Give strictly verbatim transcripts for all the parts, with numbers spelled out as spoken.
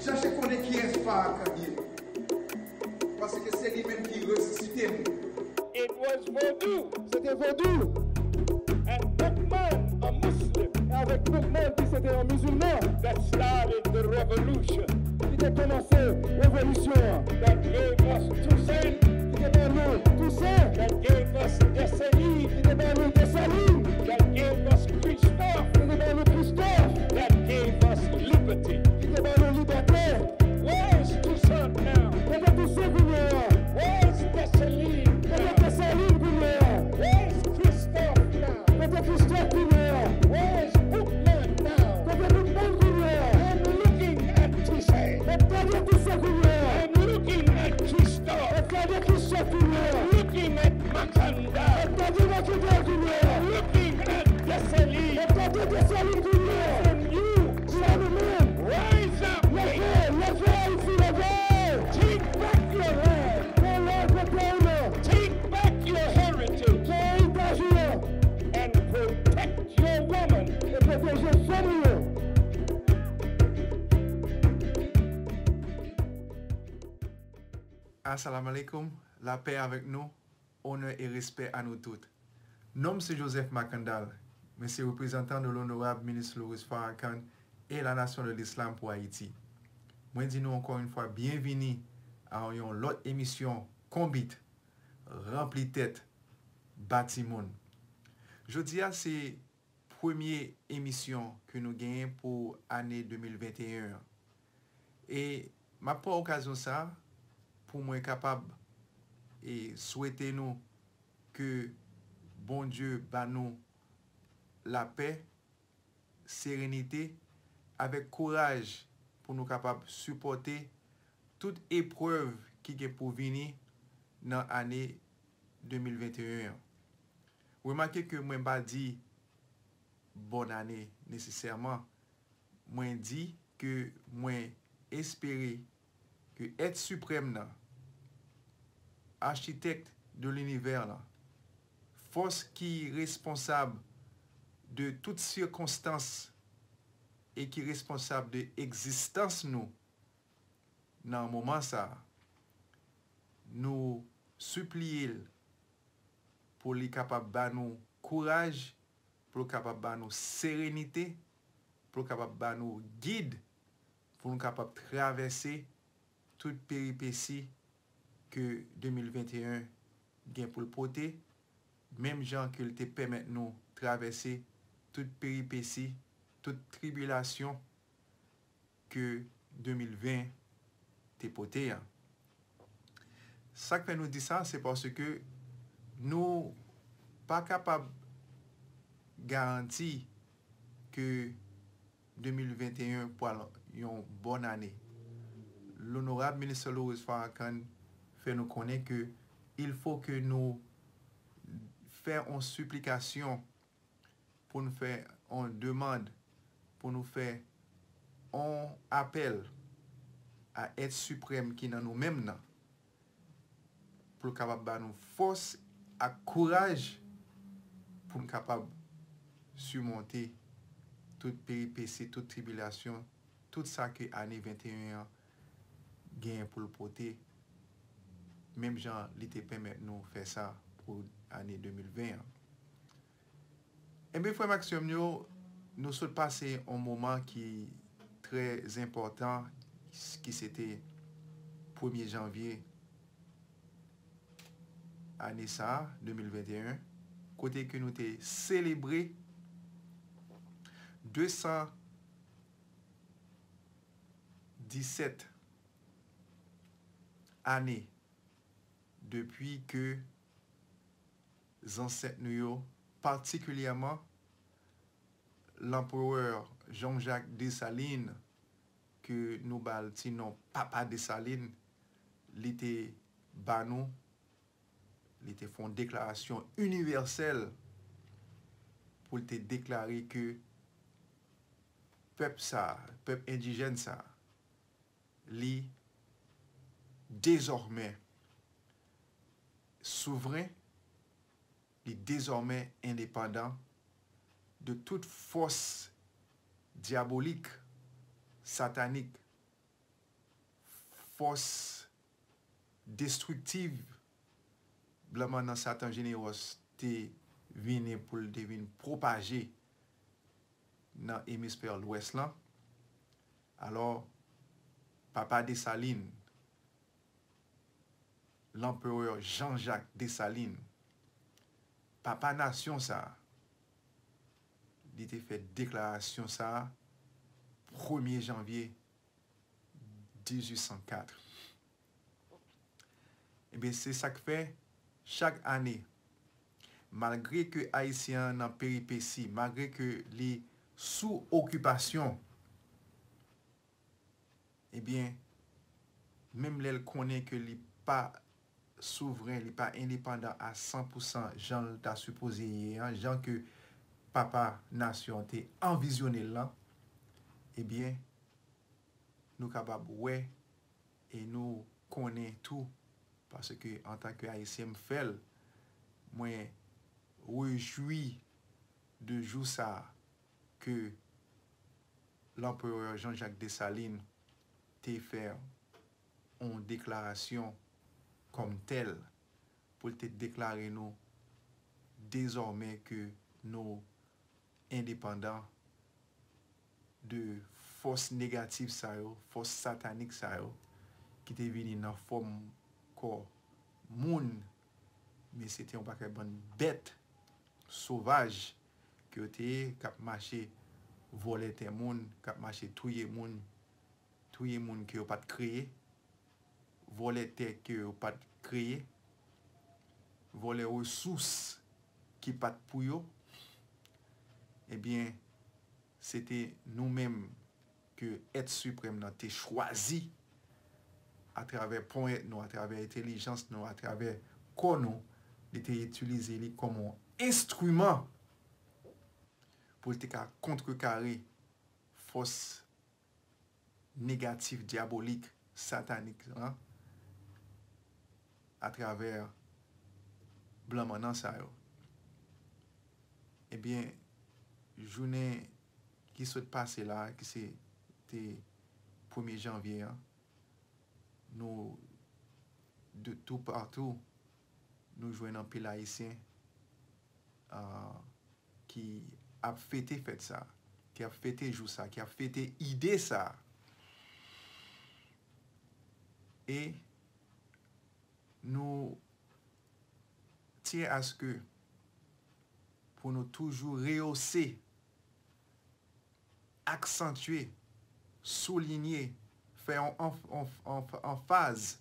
Chache konnen kiyès Farrakhan ye. Paske se li menm ki resisite m. It was Vodou Se te vodou and Boukman, a Muslim, e avèk Boukman ki se te yon mizilman that started the revolution ki te kòmanse revolisyon an, that gave us Toussaint, ki te ban nou Tousen, that gave us Dessalines, ki te ban nou Desalin, that gave us Christophe, ki te ban nou Kristòf, that gave us liberty. ki te ban nou libète. Where is Toussaint now? Kote Tousen kounye a? Where is Dessalines Kote now? Desalin kounye a? Where is Christophe now? Kote Kristòf kounye a? Where is Boukman now? Kote Boukman kounye a? I'm looking at Toussaint. M ap gade Tousen kounye a. I'm looking at Christophe. M ap gade Kristòf kounye a. I'm looking at Mackandal. M ap gade Mackandal kounye a. I'm looking at Dessalines. M ap gade Desalin kounye a. And you Pou nou menm. Rise up. Leve, leve Ayiti, leve. Take back your land. Pran laj pou peyi nou. Take back your heritage. Pran eritaj nou. And protect your woman. E pwoteje fanm nou. Assalamu alaikum, lapè avèk nou, onè e respè a nou tout. Non m se Joseph Mackandal, mwen se reprezantan de l'honorable ministre Louis Farrakhan et la Nation de l'Islam pour Haïti. Mwen di nou ankò yon fwa byenvini a yon lòt emisyon Konbit, ranpli tèt, ba timoun. Jodi a se premye emisyon ke nou genyen pou ane de mil venteyen an. E m ap pran okazyon sa a pou mwen kapab e swete nou ke Bondye ba nou lapè, serenite, avèk kouraj pou nou kapab sipòte tout eprèv ki gen pou vini nan ane de mil venteyen an. Remake ke mwen pa di bòn ane nesesèman, mwen di ke mwen espere ke Èt Siprèm nan, Achitèk de linivè lan, fòs ki responsab de tout sikonstans e ki responsab de egzistans nou nan moman sa a, nou sipliye l pou li kapab ba nou kouraj, pou l kapab ba nou serenite, pou l kapab ba nou gid, pou nou kapab travèse tout peripesi ke de mil venteyen gen pou l pote, menm jan ke l te pèmèt nou travèse tout peripesi, tout tribilasyon ke de mil ven te pote a. Sa k fè nou di sa, se paske nou pa kapab garanti ke de mil venteyen pral yon bòn ane. L'honorable ministre Louis Farrakhan fè nou konnen ke il faut que nou fè yon siplikasyon, pou nou fè yon demann, pou nou fè yon apèl a Èt Siprèm ki nan nou menm nan, pou l kapab ba nou fòs ak kouraj pou n kapab simonte tout peripesi, tout tribilasyon, tout sa ke ane venteyen an genyen pou l pote, menm jan li te pèmèt nou fè sa pou ane de mil ven an. Ebyen, frè m ak sè m yo, nou sot pase yon moman ki trè enpòtan, ki se te premye janvye ane sa a, de mil venteyen, kote ke nou te selebre de san disèt ane depi ke zansèt nou yo, patikilyèman Lanperè Jean-Jacques Dessalines, ke nou ba l ti non Papa Desalin, li te ba nou, li te fè yon deklarasyon inivèsèl pou l te deklare ke pèp sa, pèp endijèn sa, li dezòmè souvren, li dezòmè endepandan de tout fòs dyabolik, satanik, fòs destriktiv blan mannan Satan Jeneros te vini pou l te vin pwopaje nan emisfè lwès lan. Alò, papa Desalin, lanperè Jean-Jacques Dessalines, papa nasyon sa a, li te fè deklarasyon sa a premye janvye dizuit san kat. Ebyen, se sa k fè, chak ane, malgre ke Ayisyen an nan peripesi, malgre ke li sou okipasyon, ebyen, menm lè l konnen ke li pa souvren, li pa endepandan a san pou san jan l ta sipoze ye an, jan ke papa nasyon an te anvizyone l lan, ebyen, nou kapab wè e nou konnen tou, paske antanke Ayisyen m fè l, mwen rejwi de jou sa a ke lanperè Jean-Jacques Dessalines te fè yon deklarasyon kòm tèl pou l te deklare nou dezòmè ke nou endepandan de fòs negatif sa yo, fòs satanik sa yo, ki te vini nan fòm kò moun, men se te yon pakèt bann bèt sovaj ke yo te ye, k ap mache vòlè tè moun, k ap mache touye moun, touye moun ke yo pa t kreye, vòlè tè ke yo pa t kreye, vòlè resous ki pa t pou yo, ebyen, se te nou menm ke Èt Siprèm nan te chwazi atravè ponyèt nou, atravè entèlijans nou, atravè kò nou, li te itilize li kòm yon enstriman pou l te ka kontrekare fòs negatif, dyabolik, satanik lan atravè blan mannan sa yo. Ebyen, jounen ki sot pase la, ki se te premye janvye an, nou, de toupatou, nou jwenn anpil Ayisyen, ah, ki ap fete fèt sa, ki ap fete jou sa, ki ap fete ide sa. E nou tyen aske pou nou toujou reyose, aksantye, soulinye, fè yon anf-, anf-, anf-, anfaz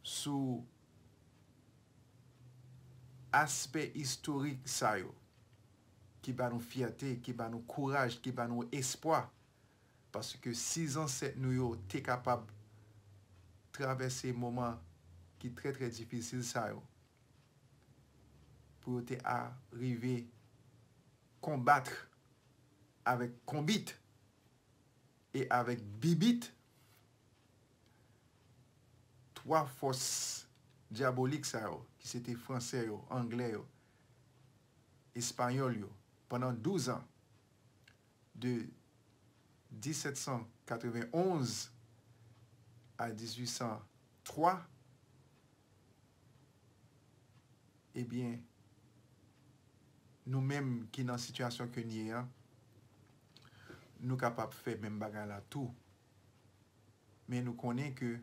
sou aspè istorik sa yo, ki ba nou fyète, ki ba nou kouraj, ki ba nou espwa. Paske si zansèt nou yo te kapab travèse moman ki trè, trè difisil sa yo, pou yo te arive konbat avèk konbit e avèk bibit twa fòs dyabolik sa yo, ki se te fransè yo, anglè yo, espayòl yo, pandan douz an, de disèt san katrevenn onz a dizuit san twa, ebyen, nou menm ki nan sitiyasyon ke n ye an, nou kapab fè menm bagay la tou. Men nou konnen ke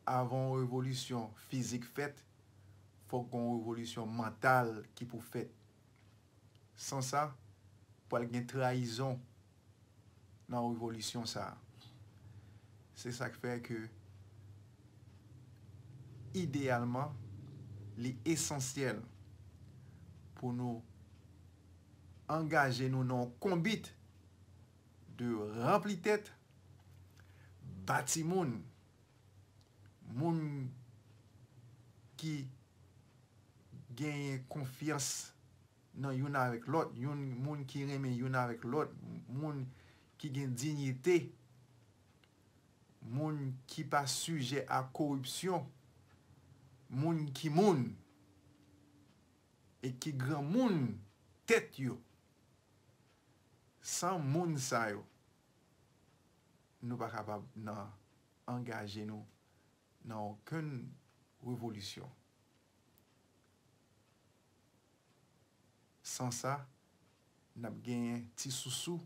avan yon revolisyon fizik fèt, fòk gen yon revolisyon mantal ki pou fèt. San sa, pral gen trayizon nan revolisyon sa a. Se sa k fè ke, ideyalman, li esansyèl pou nou angaje nou nan yon konbit de ranpli tèt, bati moun, moun ki genyen konfyans nan youn avèk lòt, youn, moun ki renmen youn avèk lòt, moun ki gen diyite, moun ki pa sijè a koripsyon, moun ki moun e ki granmoun tèt yo. San moun sa yo, nou pa kapab nan angaje nou nan okenn revolisyon. San sa, n ap genyen ti sousou,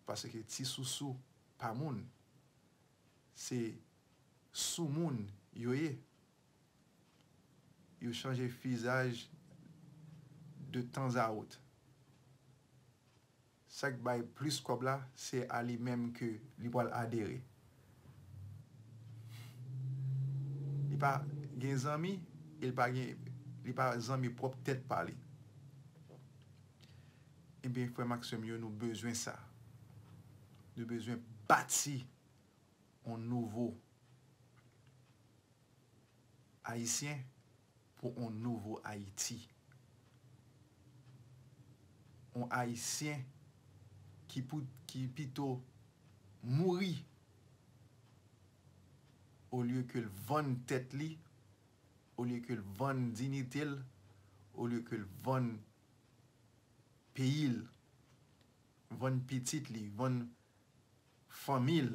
paske ti sousou pa moun, se soumoun yo ye. Yo chanje vizaj de tanzawot. Sa k bay plis kòb la, se a li menm ke li pral adere. Li pa gen zanmi, e li pa gen, li pa zanmi pwòp tèt pa li. Ebyen, frè m ak sè m yo, nou bezwen sa. Nou bezwen bati yon nouvo Ayisyen pou yon nouvo Ayiti. Yon Ayisyen ki pou, ki pito mouri olye ke l vann tèt li, olye ke l vann diyite l, olye ke l vann peyi l, vann pitit li, vann fanmi l.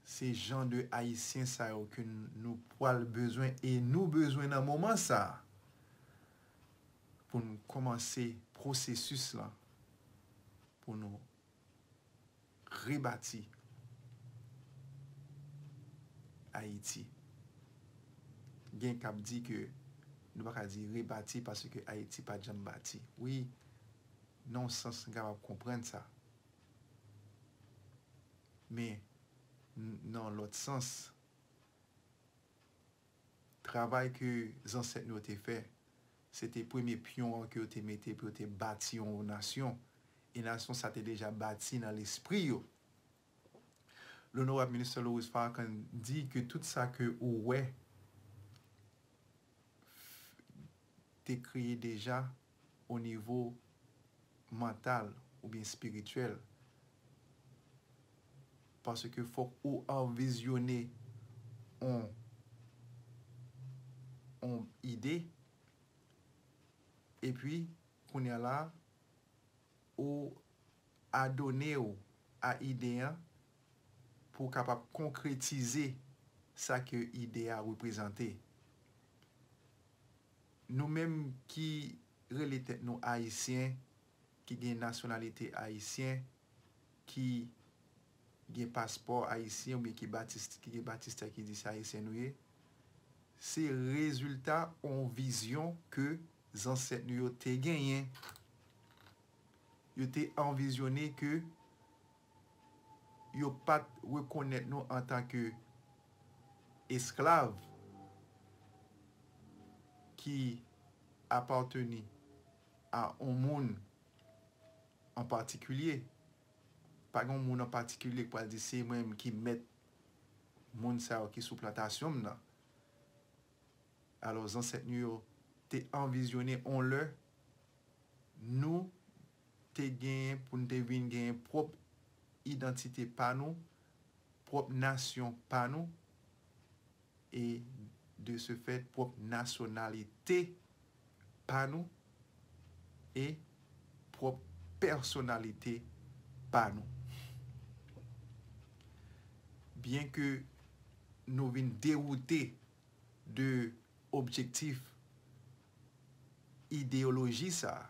Se jan de Ayisyen sa yo ke n-, nou pral bezwen e nou bezwen nan moman sa a pou n kòmanse pwosesis lan, pou nou rebati Ayiti. Gen k ap di ke nou pa ka di rebati paske Ayiti pa t janm bati. Wi, nan yon sans, n kapab konprann sa. Men, n-, nan lòt sans, travay ke zansèt nou yo te fè, se te premye pyon an ke yo te mete pou yo te bati yon nasyon. E nasyon sa te deja bati nan lespri yo. Onorab Ministè Lewis Farrakhan di ke tout sa ke ou wè te kreye deja o nivo mantal oubyen espirityèl. Paske fòk ou anvizyone on, on ide, epi kounye a la, ou adone w a ide an pou w kapab konkretize sa ke ide a reprezante. Nou menm ki rele tèt nou Ayisyen, ki gen nasyonalite ayisyen, ki gen paspò ayisyen oubyen ki batis-, ki gen batistè ki di se ayisyen nou ye, se rezilta on vizyon ke zansèt nou yo te genyen. Yo te anvizyone ke yo pa t rekonèt nou antanke esklav ki apateni a on moun an patikilye. Pa gen yon moun an patikilye k pral di se mwen menm ki mèt moun sa yo ki sou plantasyon m nan. Alò, zansèt nou yo te anvizyone on lè nou te genyen pou n te vin genyen pwòp idantite pa nou, pwòp nasyon pa nou, e de ce fait, pwòp nasyonalite pa nou, e pwòp pèsonalite pa nou. Byenke nou vin dewoute de objektif ideyoloji sa a,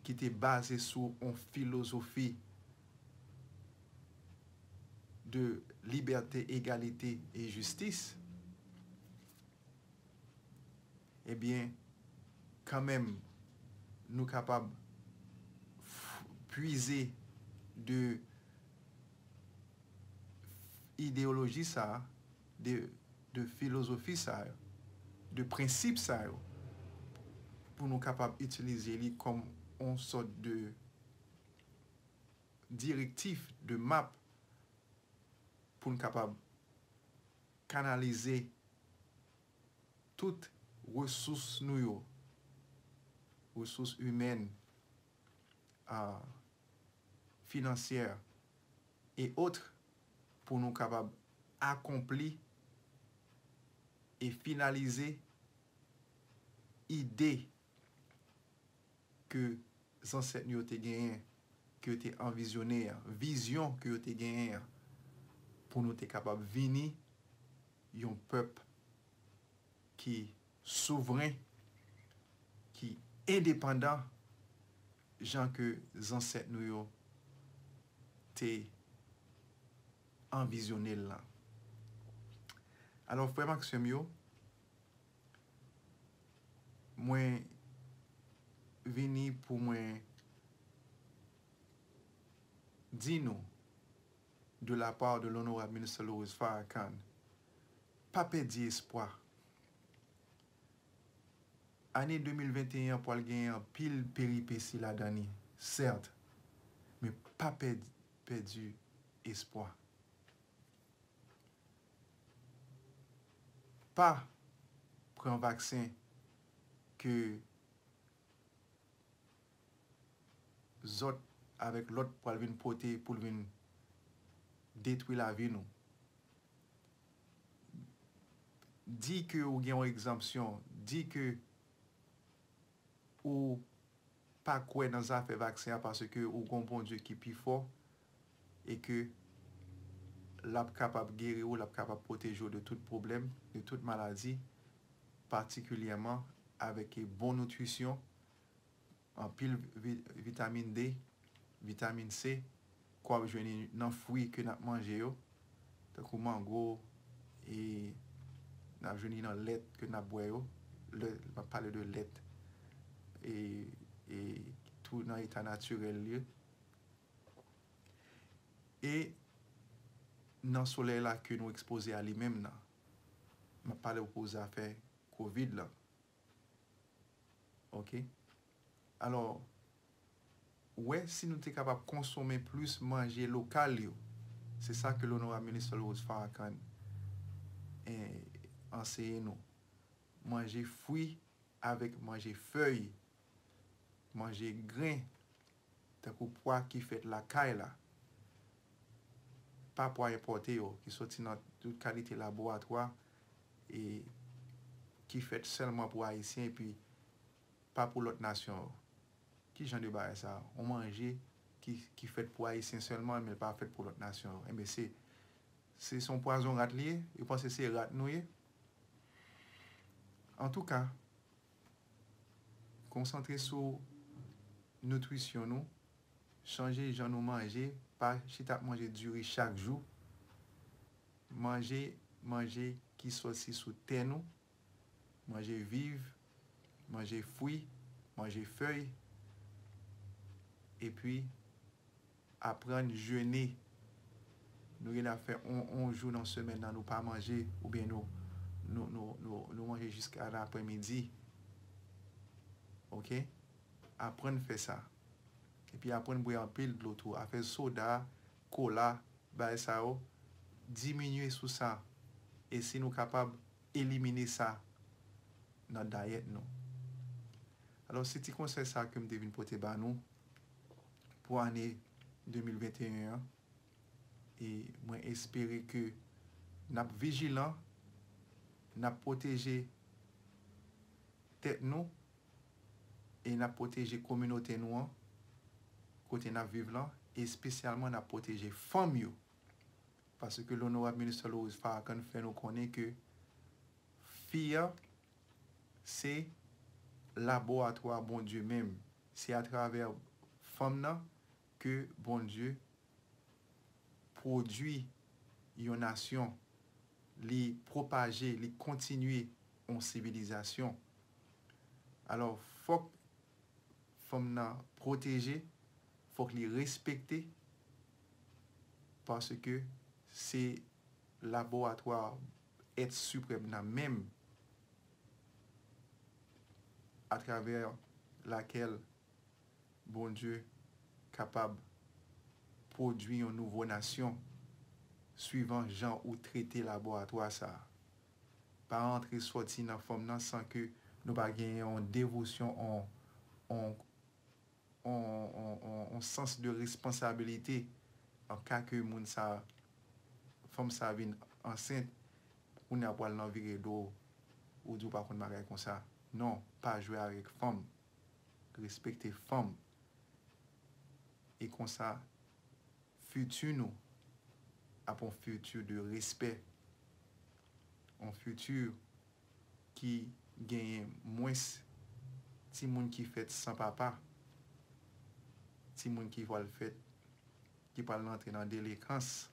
ki te baze sou on filozofi de libète, egalite e jistis, ebyen, kanmenm, nou kapab f-, pwize de ideyoloji sa a, de, de filozofi sa yo, de prensip sa yo, pou nou kapab itilize li kòm on sòt de direktif, de map, pou n kapab kanalize tout resous nou yo, resous imèn, a, finansyè, e otre, pou nou kapab akonpli e finalize ide ke zansèt nou yo te genyen, ke yo te anvizyone an, vizyon ke yo te genyen an, pou nou te kapab vini yon pèp ki souvren, ki endepandan, jan ke zansèt nou yo te anvizyone l lan. Alò, frè m ak sè m yo, mwen vini pou mwen di nou, de la part de l'honorable ministre Louis Farrakhan, pa pèdi espwa. Ane de mil venteyen an pral gen anpil peripesi ladan li, sèt, men pa pèdi, pèdi espwa. Pa pran vaksen ke zòt avèk lòt pral vin pote pou l vin detwi lavi nou. Di ke ou gen yon egzanpsyon, di ke ou pa kwè nan zafè vaksen an paske ou gen yon Bondye ki pi fò e ke l ap kapab geri w, l ap kapab pwoteje w de tout pwoblèm, de tout maladi, patikilyèman avèk bon nitrisyon, anpil vi-, vitamin D, vitamin C, ke w ap jwenn li nan fwi ke n ap manje yo, tankou mango, e n ap jwenn li nan lèt ke n ap bwè yo, lè, m ap pale de lèt, e, e tou nan eta natirèl li. E nan solèy la ke nou ekspoze a li menm nan. M ap pale w pou zafè kovid lan. Oke? Alò, wè si nou te kapab konsome plis manje lokal yo. Se sa ke Lonorab Ministè Louis Farrakhan, eh, anseye nou. Manje fwi avèk manje fèy, manje gren, tankou pwa ki fèt lakay la. Pa pwa enpòte yo, ki soti nan tout kalite laboratwa, e ki fèt sèlman pou Ayisyen, epi pa pou lòt nasyon yo. Ki jan de bagay sa? Yon manje ki, ki fèt pou Ayisyen sèlman, men l pa fèt pou lòt nasyon yo. Enben, se, se, se yon pwazon rat li ye. Yo panse se rat nou ye. Antouka, konsantre sou nitrisyon nou, chanje jan nou manje, pa chita ap manje diri chak jou. Manje manje ki soti sou tè nou, manje viv, manje fwi, manje fèy, epi aprann jene. Nou gen dwa fè on, on jou nan semèn nan nou pa manje, oubyen nou, nou, nou, nou, nou manje jiska nan aprèmidi. Oke? Aprann fè sa. Epi aprann bwè anpil dlo tou. Afè soda, kola, bagay sa yo, diminye sou sa. E si nou kapab, elimine sa nan dayèt nou. Alò, se ti konsèy sa ke m te vin pote ba nou pou ane de mil venteyen an. E mwen espere ke n ap vijilan, n ap pwoteje tèt nou, e n ap pwoteje kominote nou an, kote n ap viv lan, e espesyalman n ap pwoteje fanm yo. Paske Lonorab Ministè Louis Farrakhan fè nou konnen ke fi an se laboratwa Bondye menm. Se atravè fanm nan ke Bondye pwodui yon nasyon, li pwopaje, li kontinye yon sivilizasyon. Alò, fòk fanm nan pwoteje, fòk li respekte, paske se laboratwa èt siprèm nan menm, atravè lakèl Bondye kapab pwodui yon nouvo nasyon, swivan jan ou trete laboratwa sa a. Pa rantre sòti nan fanm nan san ke nou pa genyen yon devosyon, yon, yon, yon, yon, yon, yon sans de responsabilité an ka ke moun sa, fanm sa vin ansent, kounye a pral nan vire do, ou di w pa konn bagay konsa. Non, pa jwe avèk fanm. Respekte fanm. E konsa, fiti nou ap yon fiti de respè, yon fiti ki genyen mwens timoun ki fèt san papa, timoun ki pral fèt, ki pral rantre nan delekans.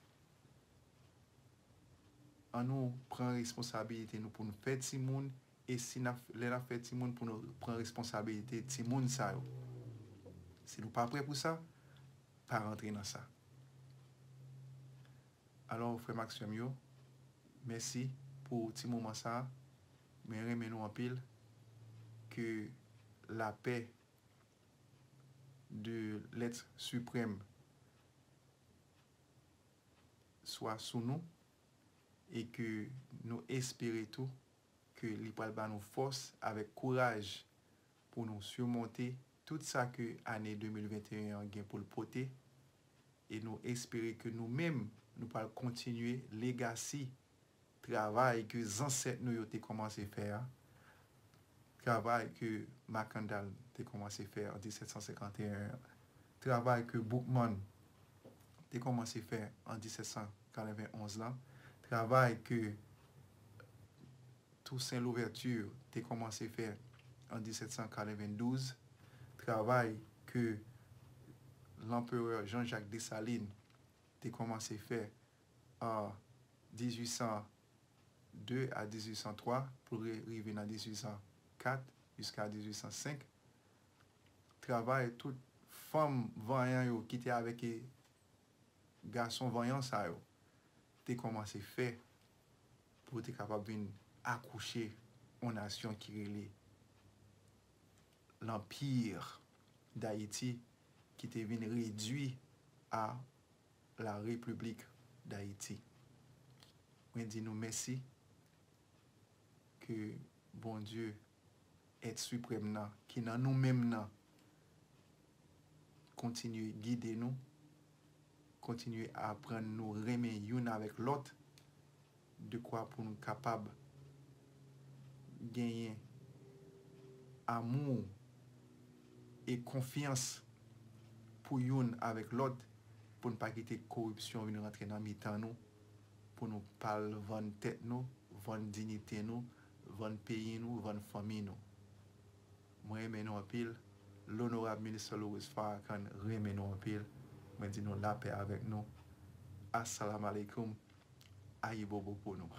Ann nou pran responsabilite nou pou nou fè timoun, e si n ap, lè n ap fè timoun, pou nou pran responsabilite timoun sa yo. Si nou pa prè pou sa, pa rantre nan sa. Alò, frè m ak sè m yo, mèsi pou ti moman sa a. Mwen renmen nou anpil. Ke lapè de lèt siprèm swa sou nou e ke nou espere tou ke li pral ba nou fòs avèk kouraj pou nou simonte tout sa ke ane de mil venteyen an gen pou l pote. E nou espere ke nou menm, nou pral kontinye legasi travay ke zansèt nou yo te kòmanse fè a, travay ke Makandal te kòmanse fè an disèt san senkanteyen an, travay ke Boukman te kòmanse fè an disèt san katrevenonz lan, travay ke Toussaint Louverture te kòmanse fè an disèt san katrevendouz, travay ke Lanperè Jean-Jacques Dessalines te kòmanse fè an dizuit san de a dizuit san twa pou ri- rive nan dizuit san kat jiska dizuit san senk. Travay tout fanm vanyan yo ki te avèk e gason vanyan sa yo te kòmanse fè pou te kapab vin akouche yon nasyon ki rele Lanpir Dayiti, ki te vin redui a la Repiblik Dayiti. Mwen di nou mèsi, ke Bondye, Èt Siprèm nan, ki nan nou menm nan, kontinye gide nou, kontinye aprann nou renmen youn avèk lòt, dekwa pou nou kapab genyen amou e konfyans pou youn avèk lòt, pou n pa kite koripsyon vin rantre nan mitan nou, pou nou pa al vann tèt nou, vann diyite nou, vann peyi nou, vann fanmi nou. Mwen renmen nou anpil. Lonorab Minister Louis Farrakhan renmen nou anpil. Mwen di nou lapè avèk nou. Assalamu alaikum. Ayibobo pou nou.